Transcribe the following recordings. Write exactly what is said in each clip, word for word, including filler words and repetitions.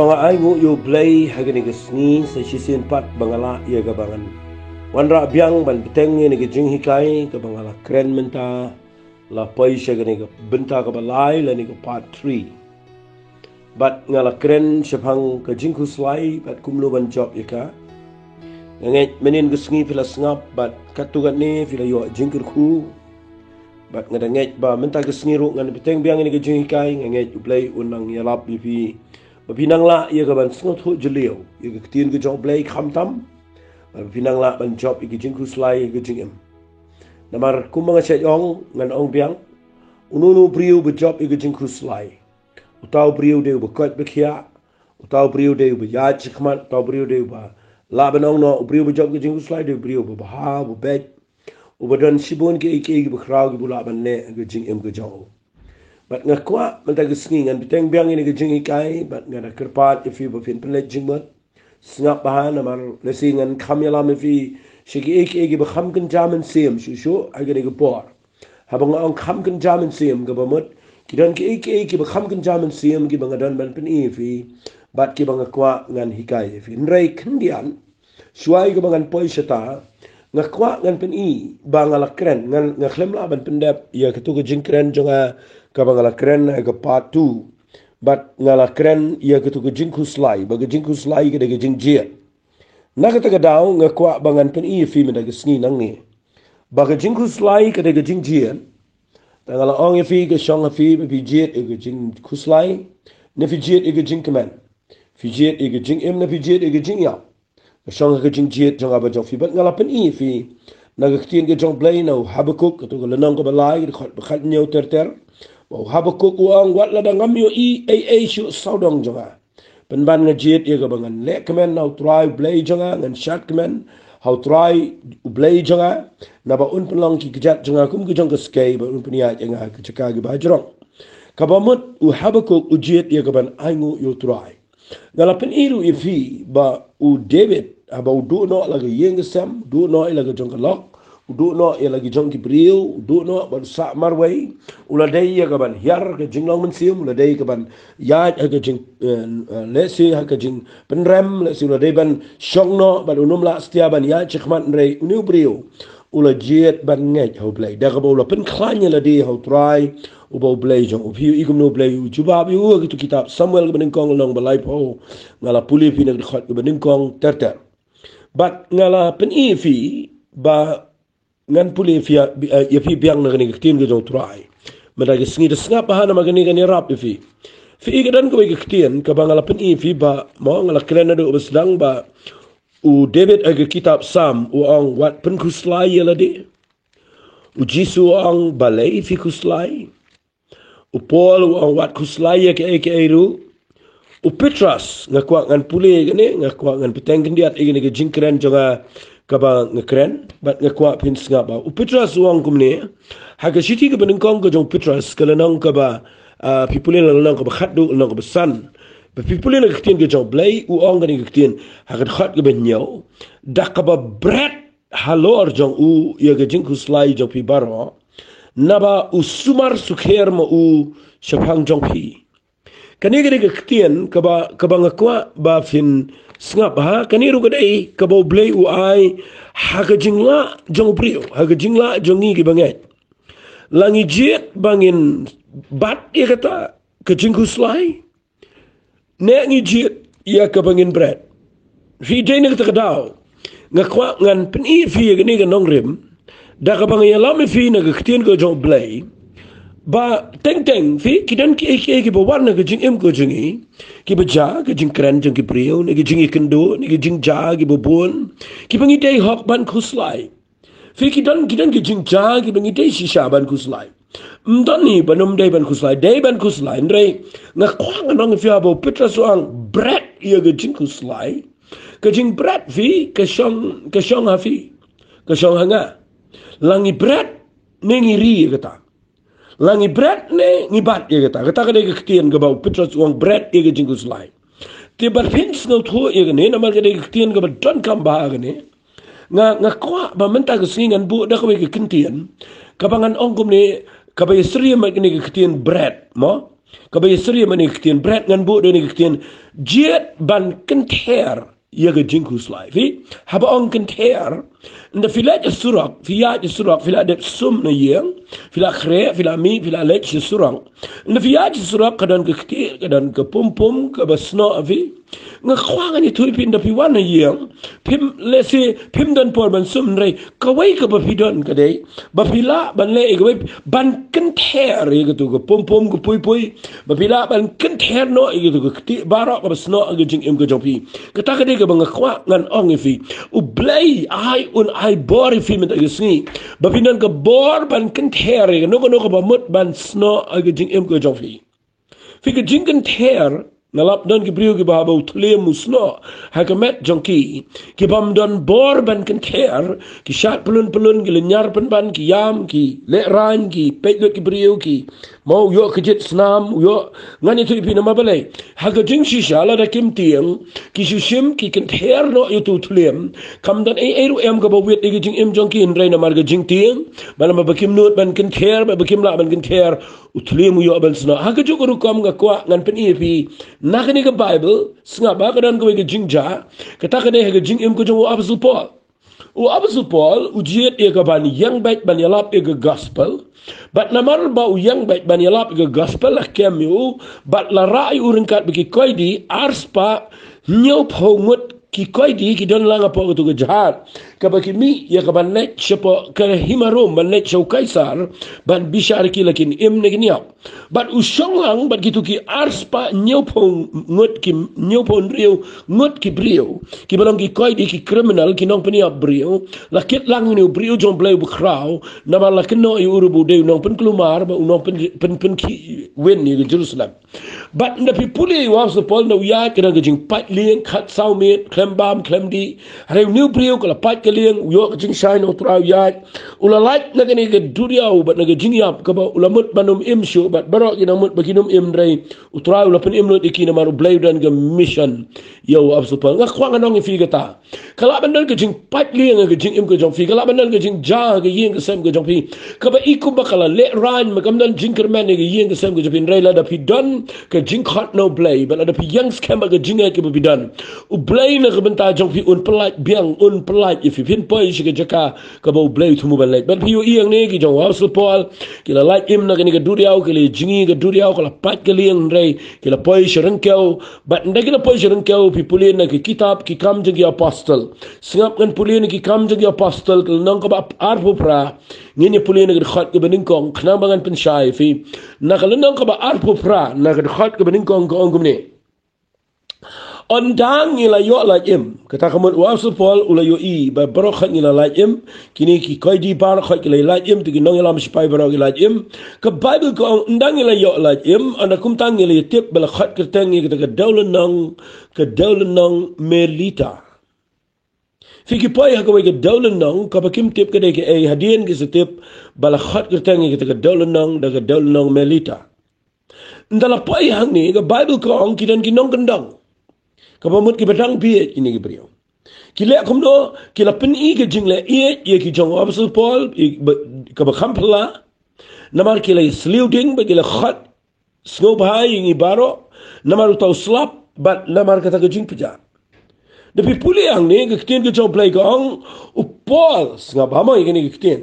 Ba nga ainguh ïa U Blei ha kane ka sngi sa shisien pat ba nga lah ïa ka ba ngan wanrah biang ban bteng ïa kane ka jinghikai kaba nga la kren mynta, la poi sha kane ka bynta kaba lai lane ka part three. Bad nga la kren shaphang ka jingkhuslai bad kumno ban jop ïa ka. Nga ngeit mynhynnin ka sngi phi la sngap bad katto katne phi la ïoh jingkyrkhu. Bad nga da ngeit ba mynta ka sngi ruh ngan bteng biang ïa kane ka jinghikai, nga ngeit U Blei un nang ïalap ïa phi ba phi nang lah ïa ka ban sngewthuh jylliew ïa ka ktien ka jong U Blei khamtam, ba phi nang lah ban jop ïa ka jingkhuslai ïa ka jingim. Namar kumba nga shait ong, ngan ong biang, uno uno u briew ba jop ïa ka jingkhuslai, uta u briew dei uba koit ba khiah, uta u briew dei uba ïaid shakhmat, uta u briew dei uba lah ban ong noh, u briew ba jop ïa ka jingkhuslai dei u briew uba bha, uba beit, uba don shibun kiei kiei kiba khraw kiba u lah ban leh ha ka jingim ka jong u. Bad nga kwah mynta ka sngi ngan bteng biang ïa kane ka jinghikai, bad nga da kyrpad ïa phi ba phin pynleit jingmut. Sngap bha namar lehse ngan kham ïalam ïa phi sha kiei kiei kiba kham kynja mynsiem shuh shuh ha kane ka por. Haba nga ong kham kynja mynsiem, kaba mut ki don kiei kiei kiba kham kynja mynsiem kiba nga don ban pyni ïa phi bad kiba nga kwah ngan hikai ïa phi. Hynrei khyndiat, shuwa ïa kaba ngan poi shata, nga kwah ngan pyni ba nga la kren, ngan, nga khlem lah ban pyndep ïa kato ka jingkren jong nga kaba nga la kren ha ka part two. Bad nga la kren ïa kato ka jingkhuslai, ba ka jingkhuslai ka dei ka jingjied. Na kata ka daw nga kwah ba ngan pyni ïa phi mynta ka sngi nangne ba ka jingkhuslai ka dei ka jingjied. Te nga la ong ïa phi, ka shong ha phi ba phi jied ïa ka jingkhuslai ne phi jied ïa ka jingkmen, phi jied ïa ka jingim ne phi jied ïa ka jingïap. Ka shong ha ka jingjied jong nga bad jong phi. Bad nga la pyni ïa phi na ka ktien ka jong U Blei na u Habakuk, kato ka lynnong kaba lai, ka dkhot ba khathynñiew ter ter. Ba u Habakuk u ong, wat lada ngam ïohi ei ei shuh sawdong jong nga, pynban nga jied ïa kaba ngan leh kmen na U Trai U Blei jong nga, ngan shad kmen ha U Trai U Blei jong nga, naba un pynlong ki kjat jong nga kum ki jong ka skei, bad un pynïaid ïa nga ha ki jaka kiba hajrong. Kaba mut u Habakuk u jied ïa kaban ainguh ïa U Trai. Nga la pyni ruh ïa phi ba u David, haba u duh noh la ka ïing ka sem, u duh noh ïa la ka jong ka lok, u duh noh ïa la ki jong ki briew, u duh noh bad u sah marwei, u la dei ïa kaban hiar ka jinglong mynsiem, u la dei kaban ïaid ha ka jing, eh, eh, lehse ha ka jingpynrem, lehse u la dei ban shong noh bad un ym lah satia ban ïaid shakhmat, hynrei une u briew u la jied ban ngeit ha U Blei, da kaba u la pynkhlaiñ ïa lade ha U Trai, uba U Blei jong u. Phi ïohi kumno U Blei u jubab ïa u ha kato ka kitab Samuel kaba nyngkong, lynnong ba laiphew. Nga la pule ïa phi na ka dkhot kaba nyngkong ter ter. Bad nga la pyni ïa phi ba ngan pule ïa phi, ïa phi biang na kane ka ktien ka jong U Trai mynta ka sngi. Te sngap bha namar kane kan ïarap ïa phi. Phi i, ka don kawei ka ktien kaba nga la pyni ïa phi ba, mo, nga la kren naduh ba sdang, ba u David ha ka kitab Salm u ong, wat pynkhuslai ïa lade. U Jisu u ong, balei phi khuslai? U Paul u ong, wat khuslai ïa kiei kiei ruh. U Petros, nga kwah ngan pule ïa kane, nga kwah ngan bteng khyndiat ïa kane ka jingkren jong nga kaba nga kren, bad nga kwah phin sngap bha. U Petros u ong kumne, ha ka shithi kaba nyngkong ka jong u Petros, ka lynnong kaba, ah, phi pule na lynnong kaba khatduh, lynnong kaba san. Ba phi pule na ka ktien ka jong U Blei, u ong kane ka ktien ha ka dkhot kaba hynñiew, da kaba bret halor jong u ïa ka jingkhuslai jong phi baroh, naba u sumar sukher ma u shaphang jong phi. Kane ka dei ka ktien kaba, kaba nga kwah ba phin sngap bha. Kane ruh ka dei kaba U Blei u ai ha ka jinglah jong u briew, ha ka jinglah jong ngi kiba ngeit. La ngi jied ba ngin bat ïa kata ka jingkhuslai, ne ngi jied ïa kaba ngin bret? Phi dei na kata ka daw nga kwah ngan pyni ïa phi ïa kane ka nongrim, da kaba nga ïalam ïa phi na ka ktien ka jong U Blei, ba teng teng phi, ki don kiei kiei kiba wan na ka jingim ka jong ngi, kiba jia, ka jingkren jong ki briew, ne ka jingïakynduh, ne ka jingjia kiba bun, kiba ngi dei hok ban khuslai. Phi, ki don, ki don ki jingjia kiba ngi dei shisha ban khuslai. Ym don hi ba ym dei ban khuslai, dei ban khuslai. Hynrei nga kwah ngan ong ïa phi, haba u Petros u ong bret ïa ka jingkhuslai, ka jingbret, phi, ka shong, ka shong ha phi, ka shong ha nga. La ngi bret ne ngi ri ïa kata. La ngi bret ne ngi bat ïa kata. Kata ka dei ka ktien kaba u Petros u ong bret ïa ka jingkhuslai. Te bad phin sngewthuh ïa kane namar ka dei ka ktien kaba donkam bha kane. Nga, nga kwah ba mynta ka sngi ngan buh da kawei ka kyntien kaba ngan ong kumne, kaba ïasyriem bad kane ka ktien bret, mo? Kaba ïasyriem ïa kane ka ktien, bret ngan buh da kane ka ktien, jied ban kynther ïa ka jingkhuslai. Phi, haba ong kynther, ynda phi leit surok, phi ïaid surok, phi la dep sum na ïing, phi la khreh, phi la mih, phi la leit surok. Ynda phi ïaid surok, ka don ka kti, ka don ka pum pum, kaba snoh phi. Nga kwah ngan ïathuh ïa phi, ynda phi wan na ïing, phim lehse, phim don por ban sum, hynrei kawei kaba phi don ka dei ba phi lah ban leh ïa kawei, ban kynther ïa katu ka pum pum, ka pui pui, ba phi lah ban kynther noh ïa katu ka kti baroh kaba snoh ha ka jingim ka jong phi. Kata ka dei kaba nga kwah ngan ong ïa phi. U Blei ai, un ai bor ïa phi mynta ka sngi ba phi don ka bor ban kynther ïa kano kano kaba mut ban snoh ha ka jingim ka jong phi. Phi, ka jingkynther, nga lap don ki briew kiba, haba u thliem u snoh ha ka met jong ki, ki bym don bor ban kynther, ki shad pyllun pyllun, ki lynñiar pynban, ki ïam, ki lehraiñ, ki peit lut ki briew, ki, mo, u ïoh kjit snam, u ïoh, ngan ïathuh ïa phi namar balei. Ha ka jingshisha, lada kim tieng, ki shu shim, ki kynther noh ïa utu u thliem, kam don ei ei ruh em kaba wit ïa ka jingim jong ki, hynrei namar ka jingtieng, ba namar ba kim nud ban kynther, ba kim lah ban kynther, u thliem u ïoh ban snoh. Ha kajuh ka rukom nga kwah ngan pyni ïa phi na kane ka Baibl, sngap ba ka don kawei ka jingjia, kata ka dei ha ka jingim ka jong u Apostol Paul. U Apostol Paul u jied ïa ka ban ïeng beit ban ïalap ïa ka gospel. Bad namar ba u ïeng beit ban ïalap ïa ka gospel, la kem ïa u, bad la rah ïa u ryngkat bad ki koidi, ar spah hynñiewphew ngut ki koidi ki don lang hapoh katu ka jahaj, kaba ki mih ïa ka ban leit shapoh ka hima Rom, ban leit sha u Kaisar, ban bishar ïa ki, la kin im ne kin ïap. Bad u shong lang bad kitu ki ar spah hynñiewphew ngut ki, hynñiewphew hynriew ngut ki briew, kiba long ki koidi, ki criminal, ki nongpynïap briew, la kit lang ïa une u briew jong u Blei uba khraw, namar la kynnoh ïa u ruh ba u dei u nongpynkulmar, ba u nongpyn, pyn, pynkhihwin ïa ka Jerusalem. Bad ynda phi pule ïa u Apostol Paul, ynda u ïaid, ka don ka jingpait lieng, khatsaw miet, khlem bam khlem dih. Hynrei une u briew ka la pait ka lieng, u ïoh ka jingshai na u Trai, u ïaid. U la lait na kane ka duriaw bad na ka jingïap, kaba u la mut ban ym im shuh, bad baroh ki nang mut ba kin ym im, hynrei u Trai u la pynim lut ïa ki namar u Blei u don ka mission ïa u Apostol Paul. Nga kwah ngan ong ïa phi kata. Ka lah ban don ka jingpait lieng ha ka jingim ka jong phi. Ka lah ban don ka jingjia ha ka ïing ka sem ka jong phi, kaba i kumba ka la lehraiñ, ba kam don jingkyrmen ha ka ïing ka sem ka jong phi. Hynrei lada phi don ka jingkhot na u Blei, bad lada phi ïeng skhem ha ka jingngeit kaba phi don, u Blei na ka bynta jong phi un pyllait biang, un pyllait ïa phi, phin poi sha ka jaka kaba u Blei u thmu ban leit. Bad phi ïohi hangne ki jong u Apostol Paul, ki la lait im na kane ka duriaw, ki la jngi ka duriaw, ka la pait ka lieng, hynrei ki la poi sha ryngkew. Bad ynda ki la poi sha ryngkew, phi pule na ki kitab Ki Kam jong ki Apostol. Sngap, ngan pule na Ki Kam jong ki Apostol, ka lynnong kaba arphew phra, ngin ïa pule na ka dkhot kaba nyngkong, khnang ba ngan pynshai ïa phi. Na ka lynnong kaba arphew phra, na ka dkhot kaba nyngkong, ka ong kumne: Ynda ngi la ïoh lait im. Kata ka mut u Apostol Paul u la ïohi ba baroh khoit ngi la lait im. Kine ki koidi baroh khoit ki la lait im, te ki nongïalam sipai baroh ki lait im. Ka Baibl ka ong, ynda ngi la ïoh lait im, ynda kumta ngi la ïatip ba la khot kyrteng ïa kata ka dewlynnong, ka dewlynnong Melita. Phi, ki poi ha kawei ka dewlynnong kaba kim tip ka dei kaei, hadien ki sa tip ba la khot kyrteng ïa kata ka dewlynnong da ka dewlynnong Melita. Ynda la poi hangne, ka Baibl ka ong ki don ki nongkyndong, kaba mut kiba dang baieit kine ki briew. Ki leh kumno? Ki la pyni ka jingleh ïeit ïa ki jong u Apostol Paul, i, ba, kaba kham phylla. Namar ki la ïa sliu ding bad ki la khot sngewbha ïa ngi baroh namar uta u slap bad namar kata ka jingpjah. Da phi pule hangne, ka ktien ka jong u Blei ka ong, u Paul, sngap bha mo ïa kane ka ktien.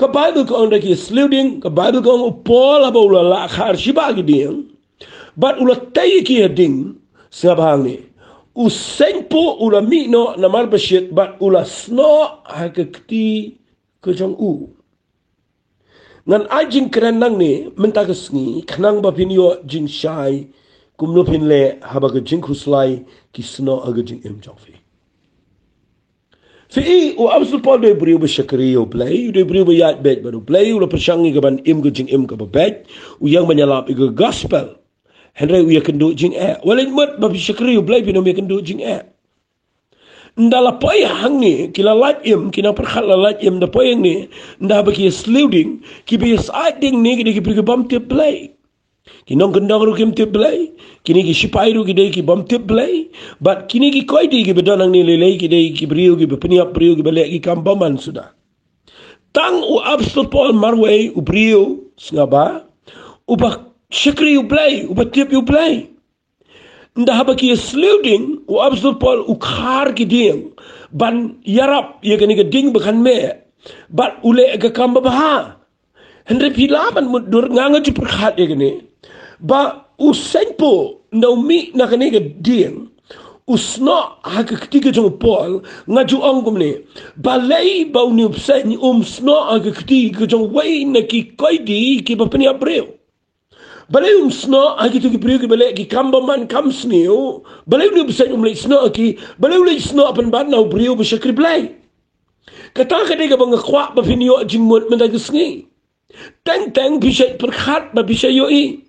Ka Baibl ka ong da ki sliu ding, ka Baibl ka ong u Paul haba u la lah khar shiba ki dieng bad u la tei ïa ki ha ding, sngap bha hangne, u seiñpuh u la mih noh namar ba shit bad u la snoh ha ka kti ka jong u. Ngan ai jingkren nangne mynta ka sngi, khnang ba phin ïoh jingshai kumno phin leh haba ka jingkhuslai ki snoh ha ka jingim jong phi. Phi, u Apostol Paul u dei u briew ba shakri ïa u Blei, u dei u briew ba ïaid beit bad u Blei, u la pyrshang ïa ka ban im ka jingim kaba beit, u ïeng ban ïalap ïa ka gospel. Hynrei u ïakynduh jingeh. Wat leit mut ba phi shakri ïa u Blei phin ym ïakynduh jingeh. Ynda la poi hangne, ki la lait im, ki nongpyrkhat la lait im, da poi hangne, ynda ba ki ïa sliu ding, kiba ïa sliu ding ne ki dei ki briew ki bym tip Blei. Ki nongkyndong ruh kim tip Blei, kine ki sipai ruh ki dei ki bym tip Blei, bad kine ki koidi kiba don hangne lei lei ki dei ki briew kiba pynïap briew, kiba leh ki kam bymman suda. Tang u Apostol Paul marwei, u briew, sngap bha, uba shakri ïa U Blei, uba tip ïa U Blei. Ynda haba ki ïa sliu ding, u Apostol Paul u khar ki dieng ban ïarap ïa kane ka ding ba kan meh, bad u leh ka kam babha. Hynrei phi lah ban mutdur, nga nga ju pyrkhat ïa kane, ba u seng po, ynda u mih na kane ka dieng, u snoh ha ka kti ka jong u Paul, nga ju ong kumne, balei ba une u bseiñ um snoh ha ka kti ka jong uwei na ki koidi kiba pynïap briew? Balei um snoh ha kito ki briew kiba leh ki kam bymman kam sniew? Balei une u bseiñ um leit snoh ha ki? Balei u leit snoh pynban na u briew ba shakri Blei? Kata ka dei kaba nga kwah ba phin ïoh jingmut mynta ka sngi. Teng teng phi shait pyrkhat ba phi shait ïohi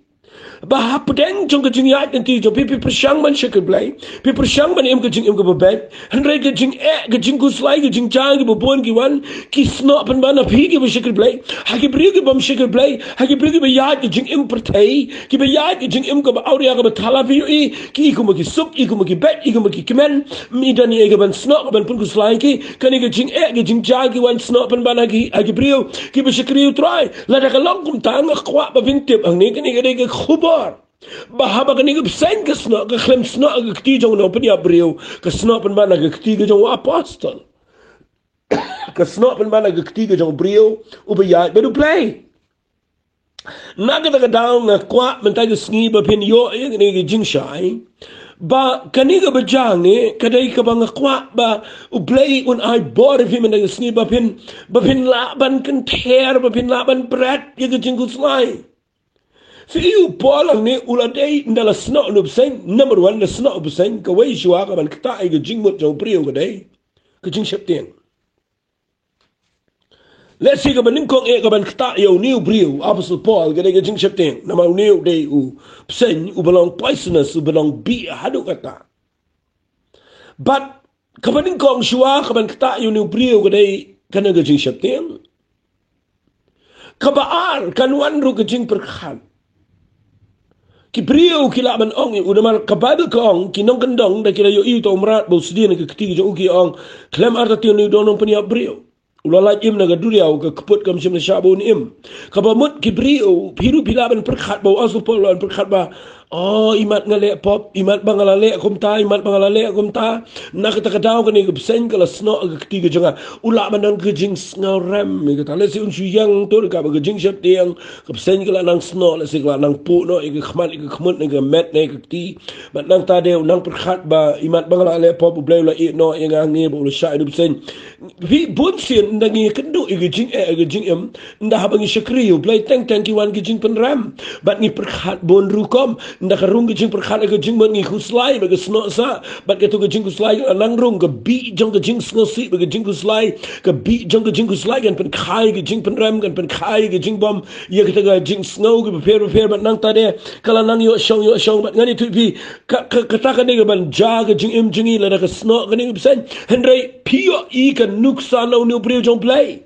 ba hapdeng jong ka jingïaid lynti jong phi, phi pyrshang ban shakri Blei, phi pyrshang ban im ka jingim kaba beit. Hynrei ka jingeh, ka jingkhuslai, ka jingjia kiba bun ki wan, ki snoh pynban na phi kiba shakri Blei. Ha ki briew ki bym shakri Blei, ha ki briew kiba ïaid ka jingim pyrthei, kiba ïaid ka jingim kaba awria kaba thala, phi ïohi, ki i kumba ki suk, i kumba ki beit, i kumba ki kmen. Ym don ei ei ka ban snoh, ka ban pynkhuslai ki. Kane ka jingeh, ka jingjia ki wan snoh pynban ha ki, ha ki briew kiba shakri U Trai. Lada ka long kumta, nga kwah ba phin tip hangne, kane ka dei ka khubor ba haba kane ka bseiñ ka snoh, ka khlem snoh ha ka kti jong u nongpynïap briew, ka snoh pynban ha ka kti ka jong u apostol. Ka snoh pynban ha ka kti ka jong u briew uba ïaid bad U Blei. Na kata ka daw nga kwah mynta ka sngi ba phin ïoh ïa kane ka jingshai, ba kane kaba jia hangne ka dei kaba nga kwah ba U Blei un ai bor ïa phi mynta ka sngi, ba phin, ba phin lah ban kynther, ba phin lah ban bret ïa ka jingkhuslai. Phi i, u Paul hangne u la dei, ynda la snoh une u bseiñ, number one, la snoh u bseiñ, kawei shuwa ka ban ktah ïa ka jingmut jong u briew ka dei ka jingsheptieng. Lehse kaba nyngkong eh ka ban ktah ïa une u briew, Apostol Paul, ka dei ka jingsheptieng. Namar une u dei u bseiñ uba long poisonous, uba long bih haduh katta. Bad kaba nyngkong shuwa ka ban ktah ïa une u briew ka dei kane ka jingsheptieng. Kaba ar, kan wan ruh ka jingpyrkhat. Ki briew ki lah ban ong ïa u, namar ka Baibl ka ong, ki nongkyndong da ki la ïohi ïa uta u mrad ba u sdien ha ka kti ka jong u, ki ong, khlem artatien une u don nongpynïap briew. U la lait im na ka duriaw, ka kput kam shym la shah ba un im. Kaba mut ki briew, phi ruh phi lah ban pyrkhat ba u Apostol Paul u la ban pyrkhat ba, o, imat nga leh pop, imat ba nga la leh kumta, imat ba nga la leh kumta. Na kata ka daw kane ka bseiñ ka la snoh ha ka kti ka jong nga. U lah ban don ka jingsngewrem ïa kata. Lehse un shu ïeng tur ka ba ka jingsheptieng, ka bseiñ ka la nang snoh, lehse ka la nang puh noh ïa ka khmat, ïa ka khmut, ïa ka met, ïa ka kti. Bad nangta de u nang pyrkhat ba imat ba nga la leh pop, U Blei u la ïeh noh ïa nga hangne ba u la shah ïa une u bseiñ. Phi, bun sien ynda ngi kynduh ïa ka jingeh, ïa ka jingim, ynda haba ngi shakri ïa U Blei, teng teng ki wan ki jingpynrem. Bad ngi pyrkhat bun rukom, ynda ka rung ka jingpyrkhat, ïa ka jingmut, ngi khuslai bad ka snoh sah. Bad kato ka jingkhuslai ka la nang rung, ka bih jong ka jingsngewsih bad ka jingkhuslai, ka bih jong ka jingkhuslai kan pynkha ïa ka jingpynrem, kan pynkha ïa ka jingbym ïa kata ka jingsngew kiba pher bapher. Bad nangta de ka la nang ïoh shong, ïoh shong. Bad ngan ïathuh ïa phi, ka, ka, kata ka dei ka ban jia ka jingim jong ngi lada ka snoh kane ka bseiñ. Hynrei phi ïohi ka nuksa na une u briew jong U Blei.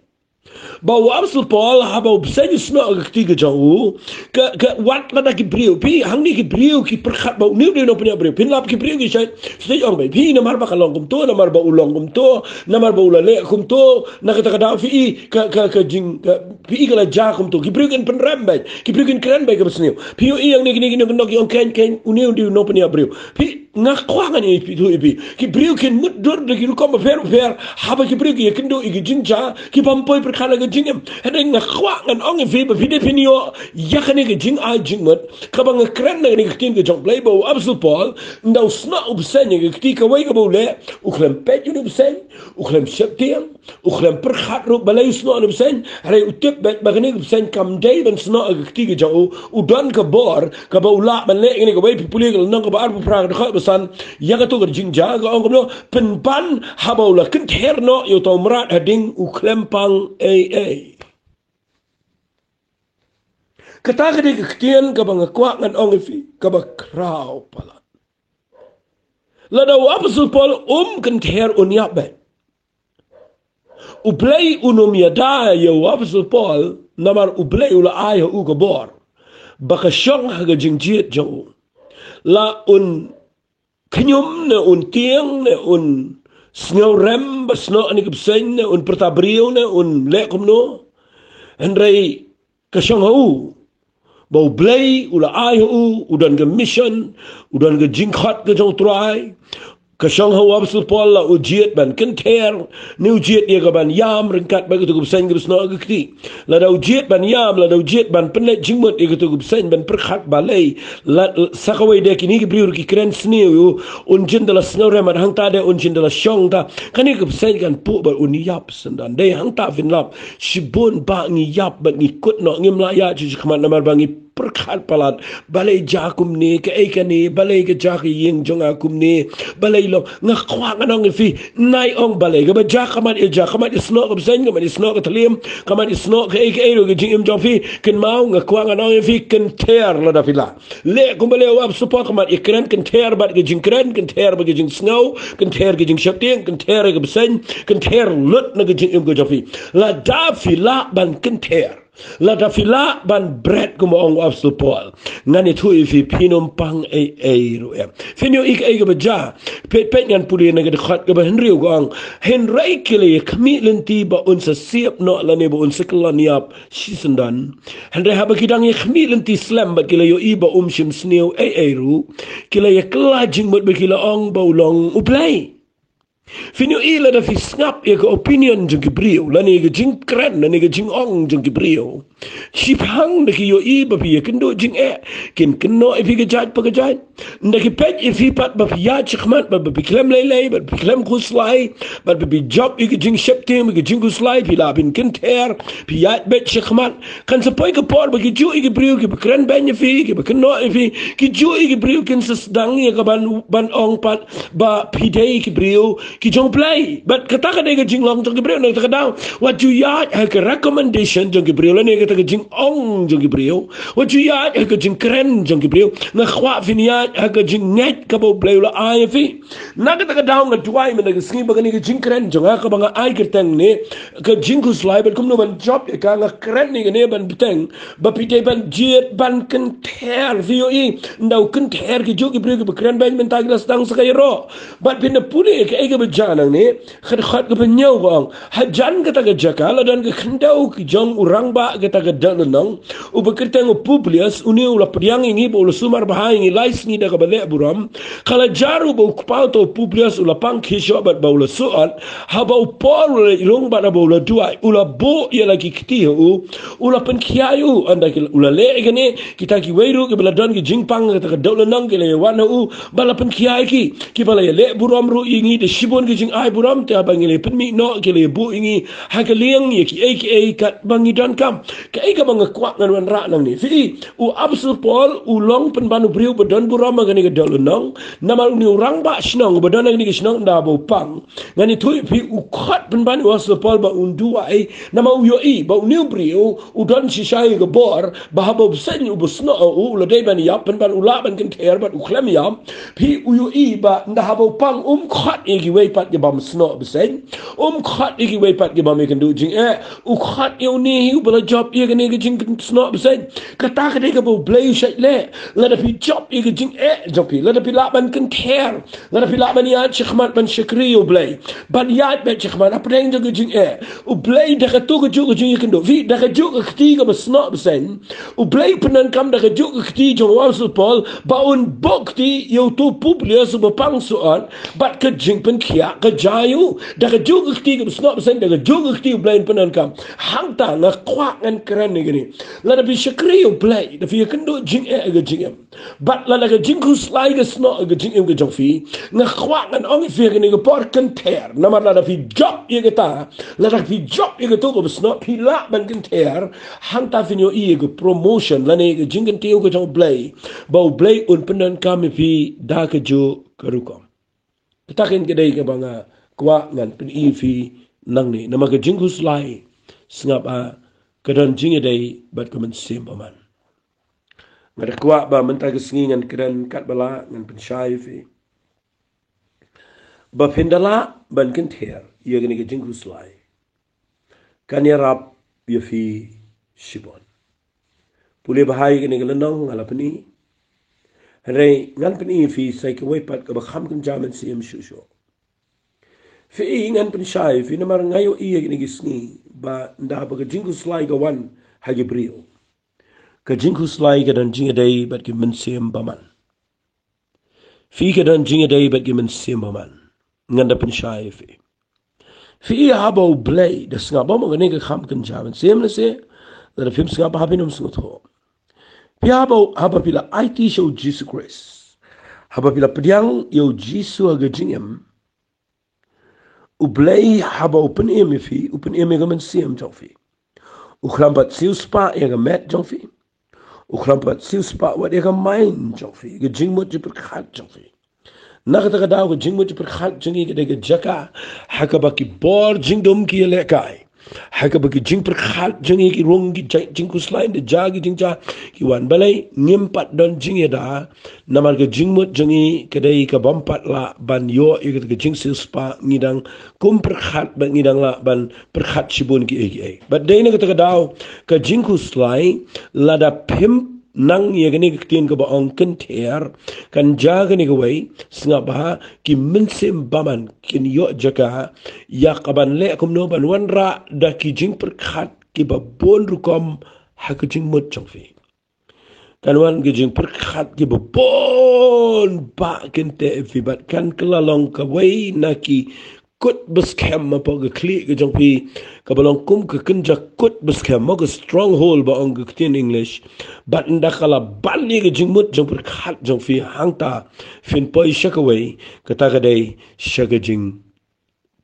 Ba u Apostol Paul, haba u bseiñ u snoh ha ka kti ka jong u, ka, ka wat lada ki briew, phi, hangne ki briew ki pyrkhat ba une u dei u nongpynïap briew. Phin lap ki briew ki shait, shait ong beit, phi, namar ba ka long kumto, namar ba u long kumto, namar ba u la leh kumto, na kata ka daw phi i ka, ka, ka jing, ka, phi i ka la jia kumto. Ki briew kin pynrem beit, ki briew kin kren beit kaba sniew. Phi ïohi hangne kine, kine, kine ki ong, keiñ, keiñ, une u dei u nongpynïap briew. Phi, nga kwah ngan ïathuh ïa phi. Ki briew kin mutdur da ki rukom bapher bapher haba ki briew ki ïakynduh ïa ki jingjia ki bym poi pyrkhat la ka jingim. Hynrei nga kwah ngan ong ïa phi ba phi dei phin ïoh ïa kane ka jingai jingmut kaba nga kren na kane ka ktien ka jong U Blei, ba u Apostol Paul, ynda u snoh u bseiñ ha ka kti, kawei kaba u leh, u khlem peit ïa une u bseiñ, u khlem sheptieng, u khlem pyrkhat ruh balei u snoh une u bseiñ, hynrei u tip beit ba kane ka bseiñ kam dei ban snoh ha ka kti ka jong u, u don ka bor kaba u lah ban leh kane. Kawei, phi pule ka lynnong kaba arphew phra, ka dkhot ba san, ïa kato ka jingjia ka ong kumno, pynban haba u la kynther noh ïa uta u mrad ha ding, u khlem pang ei ei. Kata ka dei ka ktien kaba nga kwah ngan ong ïa phi, kaba khraw palat. Lada u Apostol Paul um kynther, un ïap beit. U Blei un ym ïada ïa u Apostol Paul, namar U Blei u la ai ha u ka bor ba ka shong ha ka jingjied jong u. La un khñium ne un tieng ne un sngewrem ba snoh kane ka bseiñ ne un pyrta briew ne un leh kumno, hynrei ka shong ha u Ba U Blei u la ai ha u, u don ka mission, u don ka jingkhot ka jong U Trai. Ka shong ha u Apostol Paul la u jied ban kynther, ne u jied ïa ka ban ïam ryngkat bad kato ka bseiñ kaba snoh ka kti. Lada u jied ban ïam, lada u jied ban pynleit jingmut ïa kato ka bseiñ ban pyrkhat balei. Lada sa kawei de kine ki briew ki kren sniew ïa u, un jin da la sngewrem, hangta de un jin da la shong ta. Kane ka bseiñ kan puh bad un ïap syndon. Dei hangta phin lap. Shibun ba ngi ïap bad ngi kut noh, ngim lah ïaid sha khmat namar ba ngi pyrkhat palat. Balei jia kumne, kaei kane, balei ka jia ka ïing jong nga kumne, balei long, nga kwah ngan ong ïa phi, nai ong balei, kaba jia ka mat ïa jia, ka mat ïa snoh ka bseiñ, ka mat ïa snoh ka thliem, ka mat ïa snoh kaei kaei ruh ka jingim jong phi, kynmaw nga kwah ngan ong ïa phi, kynther lada phi lah. Leh kumba leh u Apostol Paul, ka mat ïa kren, kynther bad ka jingkren, kynther bad ka jingsngew, kynther ka jingsheptieng, kynther ka bseiñ, kynther lut na ka jingim ka jong phi. Lada phi lah ban kynther. Lada phi lah ban bret kumba ong u Apostol Paul, ngan ïathuh ïa phi, phin ym pang ei ei ruh em. Phin ïohi kaei kaba jia. Peit peit ngan pule na ka dkhot kaba hynriew ka ong. Hynrei ki la ïa khmih lynti ba un sa siep noh lane ba un sa kylla ïap shisyndon. Hynrei haba ki dang ïa khmih lynti slem bad ki la ïohi ba um shym sniew ei ei ruh, ki la ïa kylla jingmut bad ki la ong ba u long U Blei. Phin ïohi lada phi sngap ïa ka opinion jong ki briew, lane ka jingkren, lane ka jingong jong ki briew. Shiphang da ki ïohi ba phi ïakynduh jingeh, kin kynnoh ïa phi ka jait pa ka jait. Nda ki peit ïa phi pat ba phi ïaid shakhmat, ba phi khlem lei lei, ba phi khlem khuslai, ba phi jop ïa ka jingsheptieng, ka jingkhuslai, phi lah ban kynther, phi ïaid beit shakhmat. Kan sa poi ka por ba ki juh ïa ki briew kiba kren beiñ ïa phi, kiba kynnoh ïa phi, ki juh ïa ki briew kin sa sdang ïa ka ban, ban ong pat ba phi dei ki briew ki jong U Blei. Bad kata ka dei ka jinglong jong ki briew, na kata ka daw wat ju ïaid ha ka recommendation jong ki briew, lane kata ka jingong jong ki briew. Wat ju ïaid ha ka jingkren jong ki briew. Nga kwah phin ïaid ha ka jingngeit kaba U Blei u la ai ïa phi. Na kata ka daw nga duwai mynta ka sngi ba kane ka jingkren jong nga kaba nga ai kyrteng ne ka jingkhuslai bad kumno ban jop ïa ka, nga kren ne kane ban bteng ba phi dei ban jied ban kynther. Phi ïohi, nda u kynther, ki juh ki briew kiba kren beiñ mynta ki la sdang sa ka ïaroh. Bad phin da pule ïa kaei kaba jia nangne. Ka dkhot kaba hynñiew ka ong, hajan kata ka jaka la don ka khyndew ka jong u rangbah kata ka dohlynnong, uba kyrteng u Publius. Une u la pdiang ïa ngi bad u la sumar bha ïa ngi lai sngi da kaba leh burom. Ka la jia ruh ba u kpa uta u Publius u la pang khie shoh bad ba u la suhot. Haba u Paul u la leit rung bad haba u la duwai, u la buh ïa la ki kti ha u, u la pynkhia ïa u. Ynda ki, u la leh ïa kane, kita kiwei ruh kiba la don ki jingpang kata ka dohlynnong ki la ïa wan ha u bad la pynkhia ïa ki. Kiba la ïaleh burom ruh ïa ngi da shibun ki jingai burom, te haba ngi la pynmih noh ki la ïabuh ïa ngi ha ka lieng ïa kiei kiei katba ngi donkam. Kaei kaba nga kwah ngan wanrah nangne, phi i, u Apostol Paul u long pynban u briew ba don burom ha kane ka dohlynnong. Namar une u rangbah shnong uba don ha kane ka shnong, ynda ba u pang, ngan ïathuh ïa phi, u khot pynban u Apostol Paul ba un duwai. Namar u ïohi ba une u briew u don shisha ïa ka bor ba haba u bseiñ uba snoh u, u la dei ban ïap, pynban u lah ban kynther bad u khlem ïap. Phi, u ïohi ba ynda haba u pang um khot ïa kiwei pat ki bym snoh bseiñ, um khot ïa kiwei pat ki bym ïakynduh jingeh. U khot ïa une hi uba la jop ïa kane ka jingsnoh bseiñ. Kata ka dei kaba U Blei u shait leh. Lada phi jop ïa ka jingeh jong phi, lada phi lah ban kynther, lada phi lah ban ïaid shakhmat ban shakri ïa U Blei, ban ïaid beit shakhmat hapdeng jong ka jingeh, U Blei da kato kajuh ka jingïakynduh, phi, da kajuh ka kti kaba snoh bseiñ, U Blei u pyndonkam da kajuh ka kti jong u Apostol Paul ba un buh kti ïa uto u Publius uba pang suhot, bad ka jingpynkhiah ka jia ïa u. Da kajuh ka kti kaba snoh bseiñ, da kajuh ka kti U Blei un pyndonkam. Hangta nga kwah ngan kren ïa kane. Lada phi shakri ïa U Blei, da phi ïakynduh jingeh ha ka jingim, bad lada ka jingkhuslai ka snoh ha ka jingim ka jong phi, nga kwah ngan ong ïa phi ha kane ka por, kynther. Namar lada phi jop ïa kata, lada phi jop ïa kato kaba snoh, phi lah ban kynther. Hangta phin ïohi ïa ka promotion lane ka jingkyntiew ka jong U Blei, ba U Blei un pyndonkam ïa phi da kajuh ka rukom. Kata kein ka dei kaba nga kwah ngan pyni ïa phi nangne. Namar ka jingkhuslai, sngap ah, ka don jingïadei bad ka mynsiem bymman. Nga da kwah ba mynta ka sngi ngan kren katba lah, ngan pynshai ïa phi ba phin da lah ban kynther ïa kane ka jingkhuslai, kan ïarap ïa phi shibun. Pule bha ïa kane ka lynnong nga la pyni. Hynrei ngan pyni ïa phi sa kawei pat kaba kham kynja mynsiem shuh shuh. Phi, ngan pynshai ïa phi namar nga ïohi ïa kine ki sngi ba ynda ba ka jingkhuslai ka wan ha ki briew, Ka jingkhuslai ka don jingïadei bad ki mynsiem bymman. Phi ka don jingïadei bad ki mynsiem bymman. Ngan da pynshai ïa phi. Phi ïa haba U Blei da sngap bymman kane ka kham kynja mynsiem lehse. Lada phim sngap ha phin ym sngewthuh. Phi haba, haba phi la aiti sha U Jisu Khrist. Haba phi la pdiang ïa U Jisu ha ka jingim. U Blei haba u pynim ïa phi, u pynim ïa ka mynsiem jong phi. U khlem pat siewspah ïa ka met jong phi. U khlem pat siewspah wat ïa ka mind jong phi, ka jingmut jingpyrkhat jong phi. Na kata ka daw ka jingmut jingpyrkhat jong ngi ka dei ka jaka ha kaba ki bor jingdum ki ïalehkai. Ha kaba ki jingpyrkhat jong ngi ki rung ki jingkhuslai da ja ki jingjia ki wan, balei? Ngim pat don jingïada. Namar ka jingmut jong ngi ka dei ka bym pat lah ban ïoh ïa ka jingsiewspah, ngi dang kum pyrkhat bad ngi dang lah ban pyrkhat shibun kiei kiei. Bad dei na kata ka daw ka jingkhuslai, lada phim nang ïa kane ka ktien kaba ong kynther, kan jia kane kawei, sngap bha, ki mynsiem bymman kin ïoh jaka ïa kaban leh kumno, ban wanrah da ki jingpyrkhat kiba bun rukom ha ka jingmut jong phi. Kan wan ki jingpyrkhat kiba bun bah kynteh ïa phi bad kan kylla long kawei na ki kut ba skhem hapoh ka khlieh ka jong phi, kaba long kum ka kynja kut ba skhem, mo, ka stronghold ba ong ka ktien English. Bad ynda ka la ban ïa ka jingmut jingpyrkhat jong phi, hangta phin poi sha kawei, kata ka dei sha ka jing,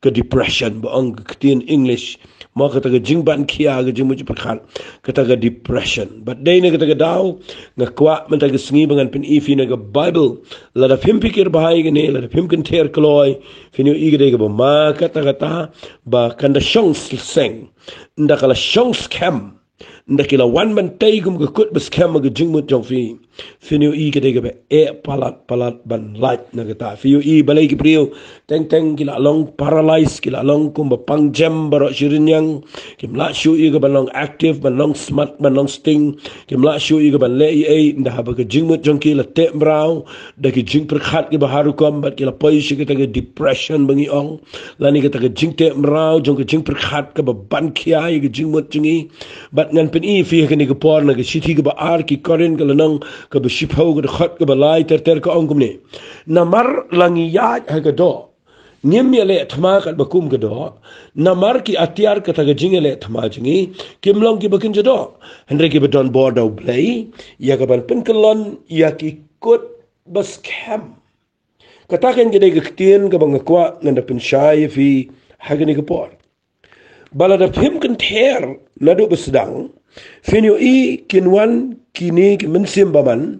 ka depression ba ong ka ktien English. Mo, kata ka jingban khia, ka jingmut jingpyrkhat, kata ka depression. Bad dei na kata ka daw nga kwah mynta ka sngi ba ngan pyni ïa phi na ka Bible. Lada phim pyrkhat bha ïa kane, lada phim kynther kloi, phin ïohi ka dei kaba ma kata kata ba kan da shong seng. Ynda ka la shong skhem, ynda ki la wan ban tei kum ka kut ba skhem ha ka jingmut jong phi, phin ïohi ka dei kaba eh palat palat ban lait na kata. Phin ïohi balei ki briew teng teng ki la long paralyzed, ki la long kumba pang jem baroh shi rynïeng. Kim lah shuh ïa ka ban long active, ban long smart, ban long sting. Kim lah shuh ïa ka ban leh ei ei, ynda haba ka jingmut jong ki la teh mraw da ki jingpyrkhat kiba har rukom bad ki la poi sha kata ka depression ba ngi ong, lane kata ka jingteh mraw jong ka jingpyrkhat kaba ban khia ïa ka jingmut jong ngi. Bad ngan pyni ïa phi ha kane ka por na ka shithi kaba ar ki Korinth ka lynnong kaba shiphew ka dkhot kaba lai ter ter ka ong kumne: Namar la ngi ïaid ha ka doh, ngim ïaleh thma katba kum ka doh. Namar ki atiar kata ka jingïaleh thma jong ngi kim long kiba kynja doh, hynrei kiba don bor da U Blei ïa ka ban pynkyllon ïa ki kut ba skhem. Kata kan ka dei ka ktien kaba nga kwah ngan da pynshai ïa phi ha kane ka por. Ba lada phim kynther naduh ba sdang, phin ïohi kin wan kine ki mynsiem bymman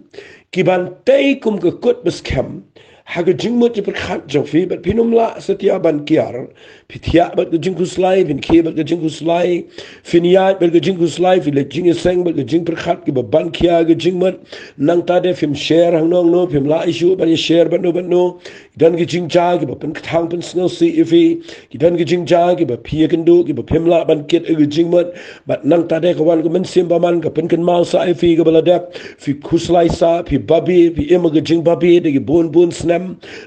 ki ban tei kum ka kut ba skhem ha ka jingmut jingpyrkhat jong phi, bad phin ym lah satia ban kiar. Phi thiah bad ka jingkhuslai, phin khie bad ka jingkhuslai, phin ïaid bad ka jingkhuslai, phi leh jingïaseng bad ka jingpyrkhat kiba ban khia ka jingmut. Nangta de phim share hangno hangno, phim lah ïa shuh ban ïa share bad no bad no. Ki don ki jingjia kiba pynkthang pynsngewsih ïa phi. Ki don ki jingjia kiba phi ïakynduh kiba phim lah ban kit ïa ka jingmut. Bad nangta de ka wan ka mynsiem bymman ka pynkynmaw sah ïa phi kaba la dep. Phi khuslai sah, phi babe, phi im ha ka jingbabe da ki bun bun snem.